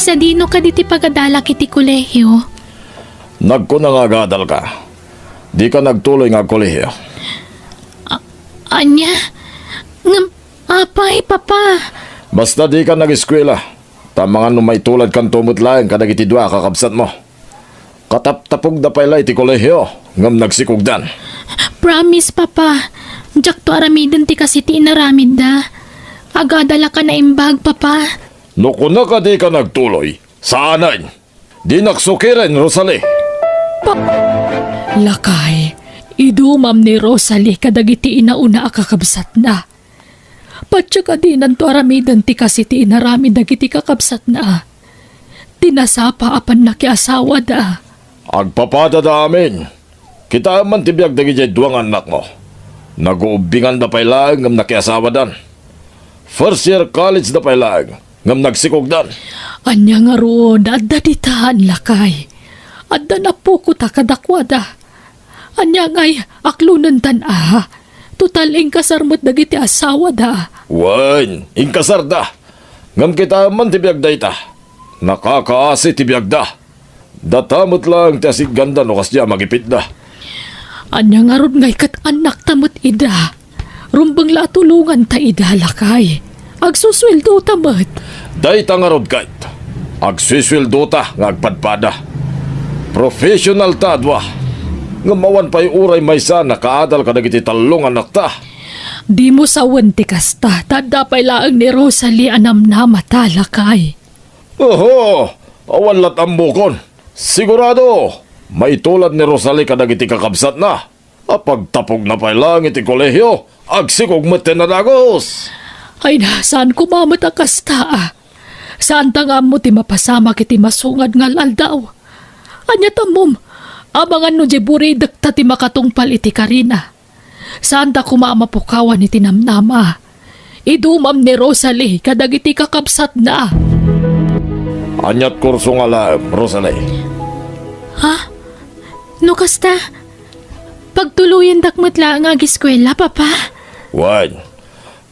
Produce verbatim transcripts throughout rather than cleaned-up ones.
Sadino kadi ti pagadalak iti kolehio? Nagkuna nga agadalka. Dika nagtuloy nga agkolehio. A-, ania? Ngem, apay, Papa? Basta dika nag-eskuela. Ta amangan no maituladkanto met laeng kadagiti dua a kakabsatmo. Kataptapogda pay la iti kolehio, ngem nagsikogdan. Promise, Papa. Diakto aramiden ti kas iti inaramidda. Agadalak a naimbag, Papa. No kunaka dika nagtuloy, saanen. Dinak sukiren, Rosalie. Pa-, Lakay, idumam ni Rosalie kadagiti inauna a kakabsatna. Patio kadinanto aramiden ti kas iti inaramid dagiti kakabsatna. Ti nasapa a pannakiasawada. Agpapadada amin. Kitaem man ti biag dagidiay dua nga annakmo. Naguubbinganda pay laeng ngem nakiasawadan. First year college da pay laeng ngem nagsikogdan. Ania ngarud, adda ditan, lakay. Adda napukota kadakuada. Ania ngay, aklonentan a. Total, inkasar met dagiti asawada. Wen, inkasarda. Ngem kitaem man ti biag dayta. Nakakaasi ti biagda. Data met laeng ti asiganda no kasdiay a magipitda. Ania ngarud ngay ket annakta met ida? Rumbeng la a tulonganta ida, lakay. Agsusueldota met. Dayta ngarud ket, agsusueldota nga agpadpada. Professionalta a dua. Ngem awan pay uray maysa a nakaadal kadagiti tallo nga annakta. Dimo sawen ti kasta, ta adda pay laeng ni Rosalie a namnamata, lakay. Oho, awan la't ammokon. Sigurado, maitulad ni Rosalie kadagiti kakabsatna. Apagtapogna pay laeng iti kolehio, agsikog met ti nadagus. Ay na, saan koma met a kasta, a. Saanta nga ammo ti mapasamak iti masungad nga al-aldaw. Ania ti ammom, amangan no diay buridekta ti makatungpal iti karina. Saanta koma a mapukawan iti namnama. Idumam ni Rosalie kadagiti kakabsatna. Ania't kurso nga laem, Rosalie? Ha? No kasta, pagtuloyendak met laeng nga agiskuela, Papa. Wen,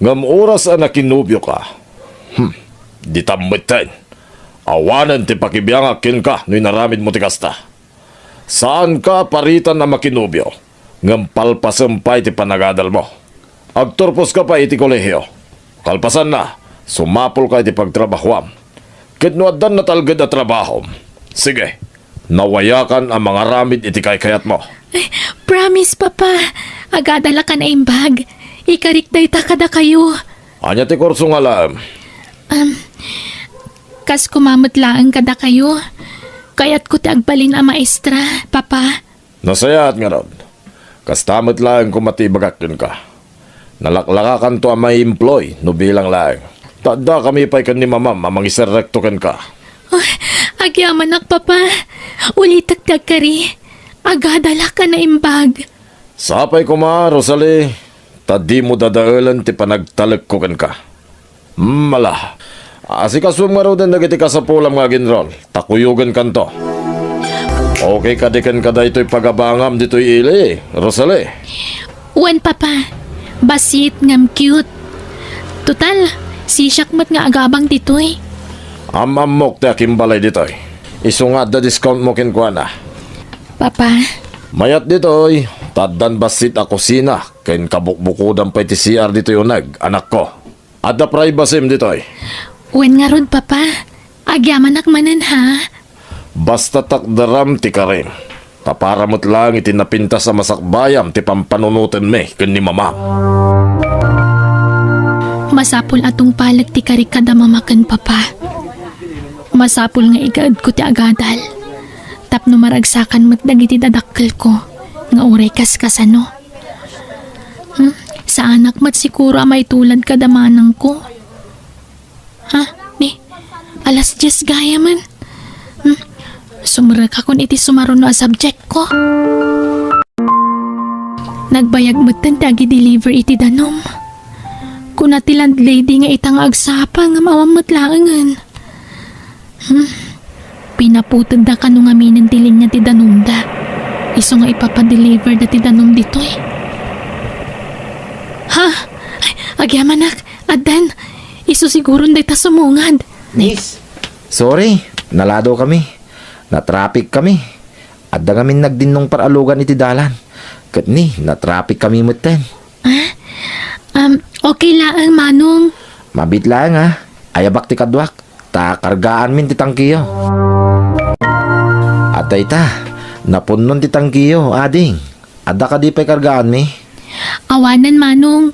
ngem oras a nakinobioka. Hmm, ditam metten. Awanen ti pakibiangak kenka no inaramidmo ti kasta. Saanka a paritan a makinobio, ngem palpasem pay ti panagadalmo. Agturposka pay iti kolehio. Kalpasanna, sumapulka iti pagtrabahoam. Ket no addan natalged a trabahom, sige, nawayakan a mangaramid iti kaykayatmo. Ay, promise, Papa. Agadalak a naimbag. Ikarik dayta kadakayo. Ania ti kurso nga laem? Um, kas koma met laeng kadakayo. Kayatko ti agbalin a maestra, Papa. Nasayaat ngarud. Kasta met laeng koma ti ibagak kenka. Nalaklakakanto a maiemploy no bilang laeng. Ta addakami pay ken ni Mamam a mangiserrekto kenka. Oh, agyamanak, Papa. Ulitek ti agkari. Agadalak a naimbag. Sapay koma, Rosalie, ta dimo dadaelen ti panagtalekko kenka. Hmm, ala. Asikasuem ngaruden dagiti kasapulam nga aginrol, ta kuyogenkanto. Okay kadi kenka daytoy pagabangam ditoy ili, Rosalie? Wen, Papa. Bassit ngem cute. Total, sisiak met nga agabang ditoy. Am-ammok ti akimbalay ditoy. Isu nga adda discountmo kenkuana. Papa. Mayat ditoy, ta addan bassit a kusina, ken kabukbukodan pay ti C R ditoy uneg, anakko. Adda privacym ditoy. Wen ngarud, Papa. Agyamanak manen, ha? Basta takderam ti karim. Ta para met laeng iti napintas a masakbayam ti pampanunotenmi ken ni Mamam. Masapul a tungpalek ti karik kada Mama ken Papa. Masapul nga igaedko ti agadal. Tapno maragsakan met dagiti dadakkelko nga uray kaskasano. Hmm? Saanak met siguro a maitulad kada manangko. Ha? Ni, alas dies gayam. Hmm? Sumrekakon iti sumaruno a subjectko. Nagbayag metten ti agi-deliver iti danum. Kuna ti landlady nga ita nga agsapa ngem awan met laengen. Hmm? Pinaputedda kano ngaminen ti linia ti danumda. Isu nga ipapa-deliverda ti danum ditoy. Ha? Ay, agyamanak, addan. Isu siguron dayta sumungad. Miss, Sorry, nalado kami. Natraffic kami. Adda ngamin nagdinnong paralugan iti dalan. Ket ni, natraffic kami metten. Ah? Um, okay laeng, Manong. Mabit laeng, ha? Ayabak ti kaduak. Ta kargaanmin ti tangkiyo. Adda ita, napunnon ti tangkiyo, ading. Adda kadi pay kargaanmi? Awanen, Manong.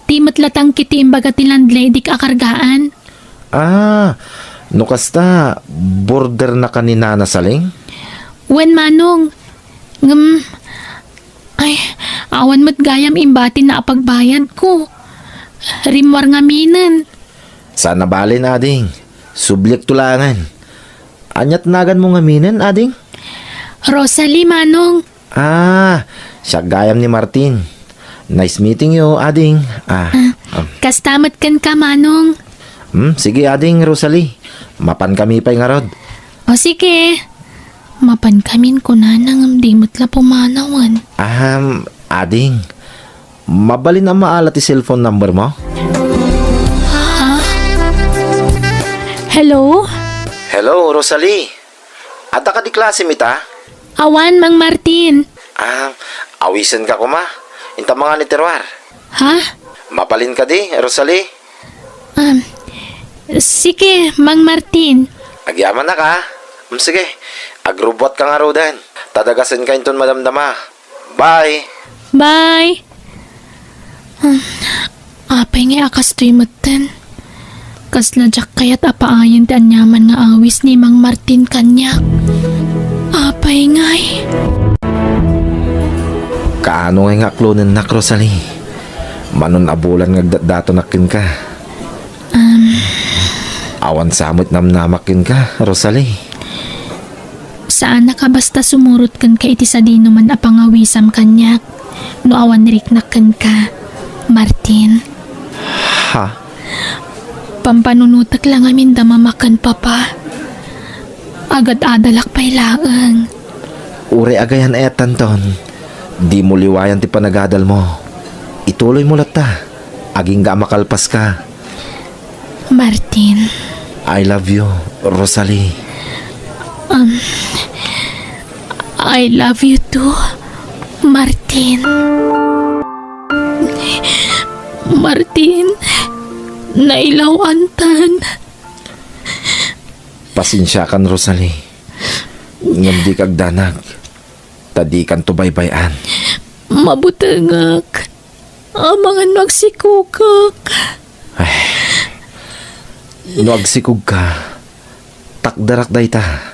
Ti met la tangki ti imbaga ti landlady a kargaan. Ah, no kasta, border na ka ni Nana Saling? Wen, Manong. Ngem, ay, awan met gayam imbatin a pagbayadko. Rimmuar ngaminen. Saan a bale, ading. Subliek to laengen. Ania ti naganmo ngaminen, ading? Rosalie, Manong. Ah, siak gayam ni Martin. Nice meeting you, ading. Ah, ah, um. Kasta met kenka, Manong. Hmm, sige, ading Rosalie. Mapan kami pay ngarud. O sige. Mapan kamin kunana ngem di met la pumanawen. Ahem, ading. Mabalin a maala ti cellphone number mo? Ha? Hello? Hello, Rosalie. Adda kadi klasem ita? Awan, Mang Martin. Ah, awisenka koma. Inta mangan iti ruar. Ha? Mabalin kadi, Rosalie? Um, sige, Mang Martin. Agyamanak, a. Um, sige, agrubbuatka ngaruden. Ta dagasenka inton madamdama. Bye. Bye. Um, apay ngay a kastoy metten? Kasla diak kayat a paayen ti aniaman nga awis ni Mang Martin kaniak. Apay ngay? Kaano ngay nga aklonennak, Rosalie? Manon a bulan nga agdatdatonak kenka. Um. Awan sa met namnamak kenka, Rosalie. Saanak a basta sumurot kenka iti sadinoman a pangawisam kaniak no awan riknak kenka, Martin. Ha? Pampanunotek la ngamin da Mama ken Papa. Agad-adalak pay laeng. Uray agayan a etanton, dimo liwayan ti panagadalmo. Ituloymo latta. Agingga a makalpaska. Martin. I love you, Rosalie. Um, I love you too, Martin. Martin, nailawantan. Pasensiakan, Rosalie. Ngem dika agdanag, ta dikanto baybay-an. Mabutengak. Amangan no agsikogak. Ay. No agsikogka, takderak dayta.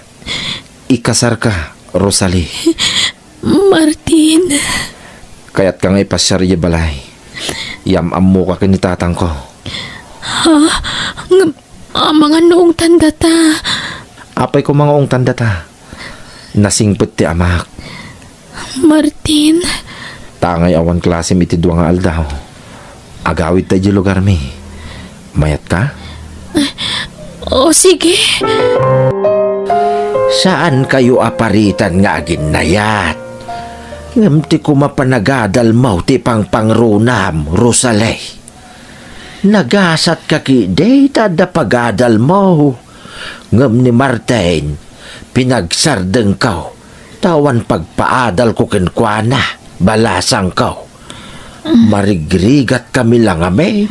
Ikasarka, Rosalie. Martin. Kayatka nga ipasiar idiay balay. Yam-ammoka ken ni tatangko. Ha? Ngem, amangan no ungtan data. Apay koma nga ungtan data? Nasingpet ti amak. Martin. Ta ngay awan klasem iti dua nga aldaw, agawidta idiay lugarmi. Mayatka? O, sige. Saankayo a paritan nga aginnayat. Ngem ti koma panagadalmo ti pangpangrunam, Rosalie. Nagasatka ketdi ta adda pagadalmo. Ngem ni Martin, pinagsardengko, ta awan pagpaadalko kenkuana, balasangko. Marigrigatkami la ngamin.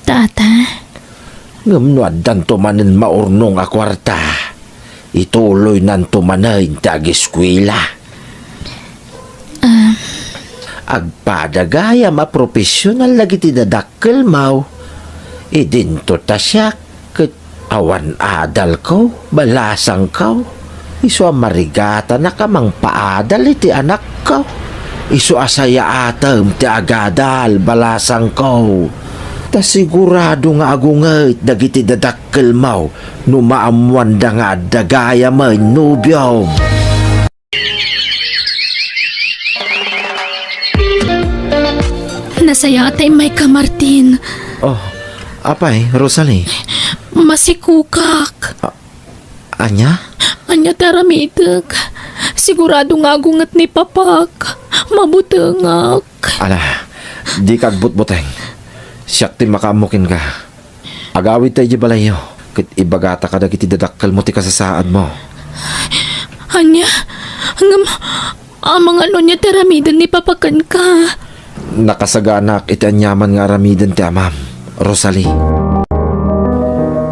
Tata? Ngem no addanto manen maurnong a kuarta, ituloynanto manen ti ageskuela. Ah. Agpada gayam a profesional dagiti dadakkelmo. Idinto ta siak ket awan adalko, balasangko. Isu a marigatanak a mangpaadal iti anakko. Isu a sayaatem ti agadal, balasangko. Ta sigurado nga agunget dagiti dadakkelmo no maammoanda nga adda gayamen nobiom. Nasayaat ta immayka, Martin. Oh, apay, Rosalie? Masikogak. A-, ania? Ania ti aramidek? Sigurado nga agunget ni Papak. Mabutengak. Ala, dika agbutbuteng. Siak ti makaammo kenka. Agawidta idiay balayyo. ket ibagata kadagiti dadakkelmo ti kasasaadmo. Ania? Ngem, amangan no ania ti aramiden ni Papa kenka? Nakasaganaak iti aniaman nga aramiden ti amam, Rosalie.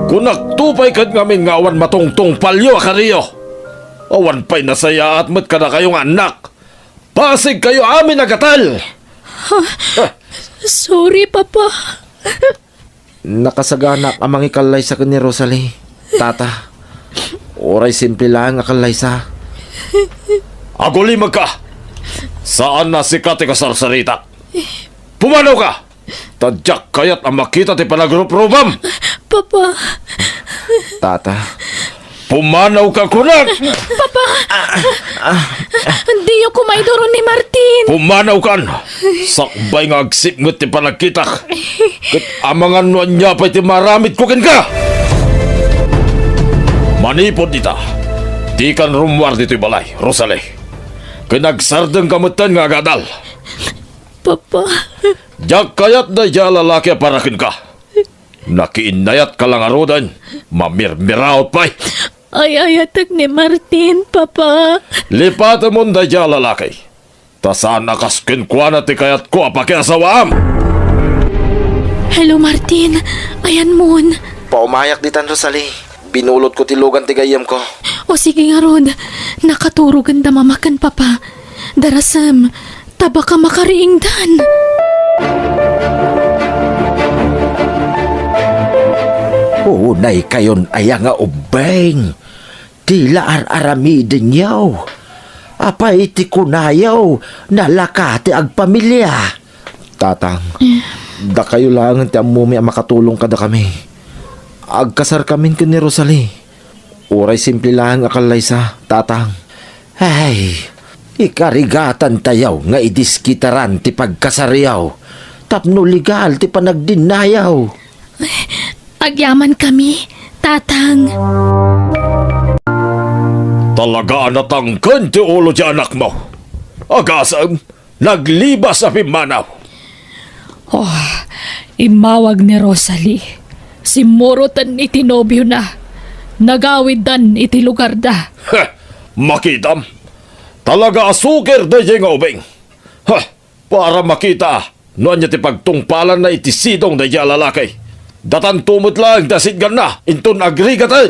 Kunakto pay ket ngamin nga awan matungtungpalyo a kariyo. Awan pay nasayaat met kadakayo nga annak. Pasigkayo amin a gatel! Sorry, Papa. Nakasaganaak a mangikallaysa ken ni Rosalie, Tata. Uray simple laeng a kallaysa. Agulimekka! Saan a sika ti kasarsaritak. Pumanawka! Ta diak kayat a makita ti panagruprubam! Papa. Tata. Pumanawka, kunak! Papa! Diyo koma iduro ni Martin! Pumanawkan! Sakbay nga agsipnget ti panagkitak. Ket amangan no ania pay ti maaramidko kenka! Manipud ita, dikan rummuar ditoy balay, Rosalie. Ken agsardengka metten nga agadal. Papa. Diak kayat daydiay a lalaki a para kenka. Nakiinnayatka la ngaruden, mamirmiraot pay. Ay-ayatek ni Martin, Papa. Lipatemon daydiay a lalaki. Ta saan a kas kenkuana ti kayatko a pakiasawaam. Hello, Martin. Ayanmon. Paumayak ditan, Rosalie. Binulotko ti lugan ti gayyemko. O sige ngarud, nakaturogenda Mama ken Papa. Darasem, ta baka makariingdan. Unaykayon aya nga ubbing? Ti la ar-aramidenyo. Apay ti kunayo, nalaka ti agpamilia? Tatang, dakayo laengen ti ammomi a makatulong kadakami. Agkasarkamin ken ni Rosalie. Uray simple laeng a kallaysa, Tatang. Ay, ikarigatantayo nga idiskitaran ti pagkasaryo tapno legal ti panagdinnayo. Agyamankami, Tatang. Talaga a natangken ti ulo ti anakmo. Agasem, naglibas a pimmanaw. Oh, immawag ni Rosalie. Simmuroten iti nobiona. Nagawiddan iti lugarda. Heh, makitam. Talaga a suker daydiay nga ubing. Heh, para makita no ania ti pagtungpalanna iti sidong daydiay a lalaki. Datanto met laeng ti asitganna inton agrigaten.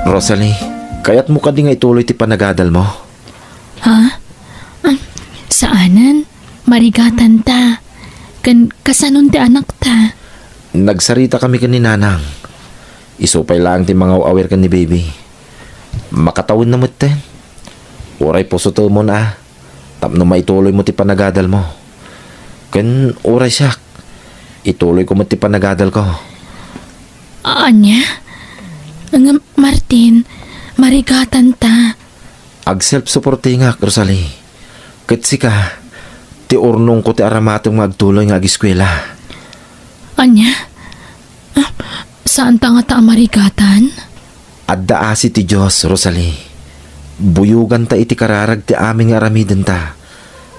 Rosalie, kayatmo kadi nga ituloy ti panagadalmo? Ha? Ah, saanen. Marigatanta. Ken kasanon ti anakta? Nagsaritakami ken ni Nanang. Isu pay laeng ti mangaw-awir ken ni Baby. Makatawenna metten. Uray pusotemon a, tapno maituloymo ti panagadalmo. Ken uray siak, ituloyko met ti panagadalko. Ania? Ngem, Martin, marigatanta. Ag-self-supportingak, Rosalie. Ket sika, ti urnongko ti aramatem nga agtuloy nga ageskuela. Ania? Ah, saanta ngata a marigatan? Adda asi ti Dios, Rosalie. Buyoganta iti kararag ti amin nga aramidenta.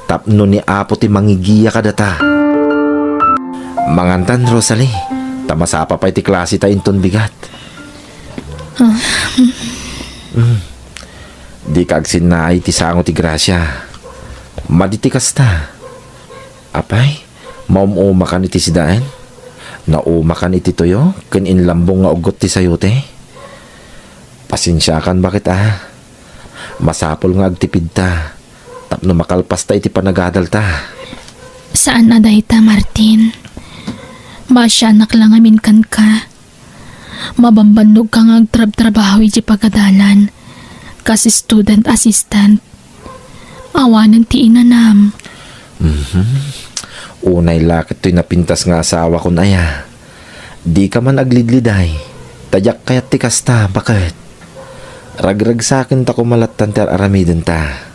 Tapno ni Apo ti mangigiya kadata. Mangantan, Rosalie, ta masapa pay ti klaseta inton bigat. Ah. Mm. Dika agsinnaay ti sango ti grasia. Madi ti kasta. Apay, maum-umakan iti sidaen? Naumakan iti tuyo ken inlambong nga uggot ti sayote? Pasensiakan baket a. Masapul nga agtipidta tapno makalpasta iti panagadalta. Saan a dayta, Martin. Maasianak la ngamin kenka. Mabambannogka nga agtrabtrabaho idiay pagadalan kas student assistant. Awanen ti inanam. Mhm. Unay la ket toy napintas nga asawakon aya. Dika man aglidliday, ta diak kayat ti kasta, baket. Ragragsakenta koma lattan ti ar-aramidenta.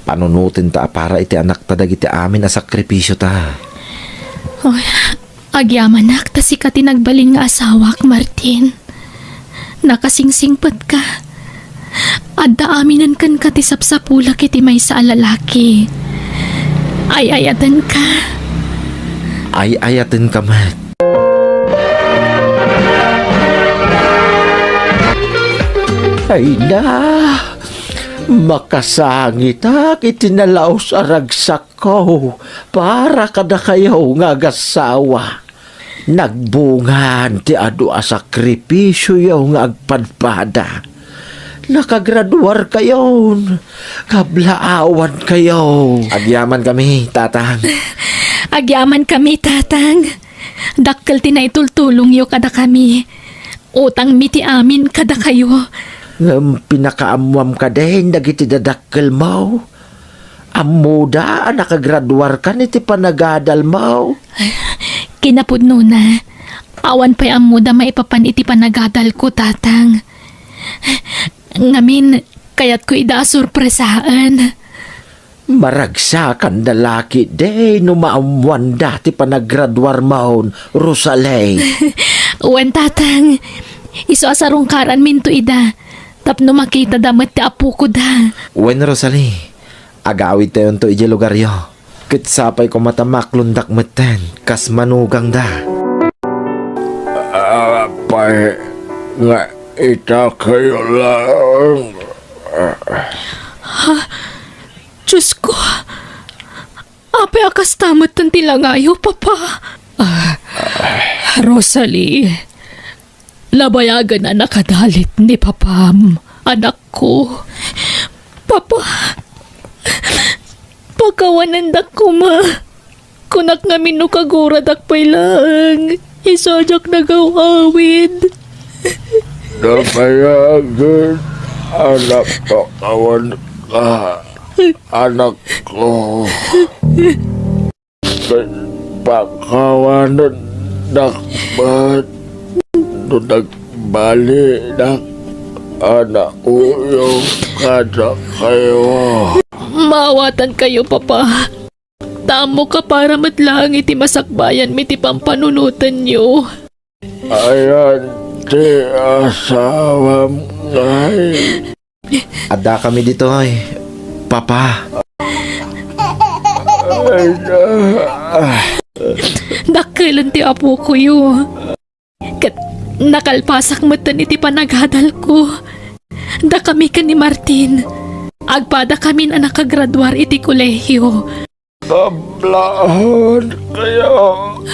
Panunotenta a para iti anakta dagiti amin a sakripisiota. Oy, agyamanak ta sika ti nagbalin nga asawak, Martin. Nakasingsingpetka. Adda aminen kenka ti sapsapulak iti maysa a lalaki. Ay-ayatenka. ay-ayatenka met. Ay na, makasangitak iti nalaus a ragsakko para kadakayo nga agassawa. Nagbungan ti adu a sakripisioyo nga agpadpada. Nakagraduarkayon, kablaawankayo. Agyamankami, Tatang. Agyamankami, Tatang. Dakkel ti naitultulongyo kadakami. Utangmi ti amin kadakayo. Ngem pinakaammoam kadin dagiti dadakkelmo. Ammoda a nakagraduarkan iti panagadalmo. Kinapudnona, awan pay ammoda maipapan iti panagadalko, Tatang. Ngamin, kayatko ida a sorpresaen. Maragsakanda la ketdi no maammoanda ti panagraduarmon, Rosalie. Wen, Tatang. Isu a sarungkaranminto ida tapno makitada met ti apokoda. Wen, Rosalie, agawidtayonto idiay lugaryo. Ket sapay koma ta maklondak metten kas manugangda. Apay nga ita kayo lang? Diosko, apay a kasta metten ti langayo, Papa? Ah, Rosalie, labayagen a nakadalit ni Papam, anakko. Papa, pakawanendak koma. Kunak ngamin no kaguradak pay laeng, isu a diak nagaw-awid. Nabayagen a napakawanka, anakko. Ket pakawanendak met no nagbalinak a nauyong kadakayo. Maawatankayo, Papa. Ta ammok a para met laeng iti masakbayanmi ti pampanunotenyo. Ayan ti asawam ngay? Addakami ditoy, Papa. Ay, na. Dakkelen ti apokoyo. Ket nakalpasak metten iti panagadalko. Dakami ken ni Martin, agpadakamin a nakagraduar iti kolehio. Kablaankayo,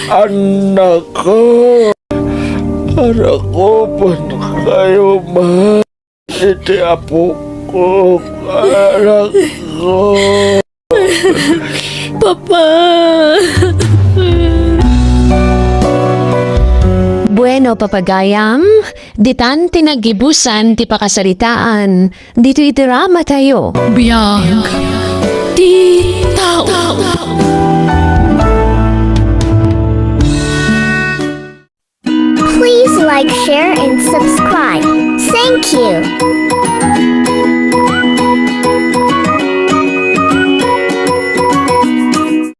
annakko. Arakupenkayo met iti apok, anakko. Papa! Bueno, papagayam, ditan ti naggibusan ti pakasaritaan ditoy dramatayo. Biag ti tao. Please like, share, and subscribe. Thank you.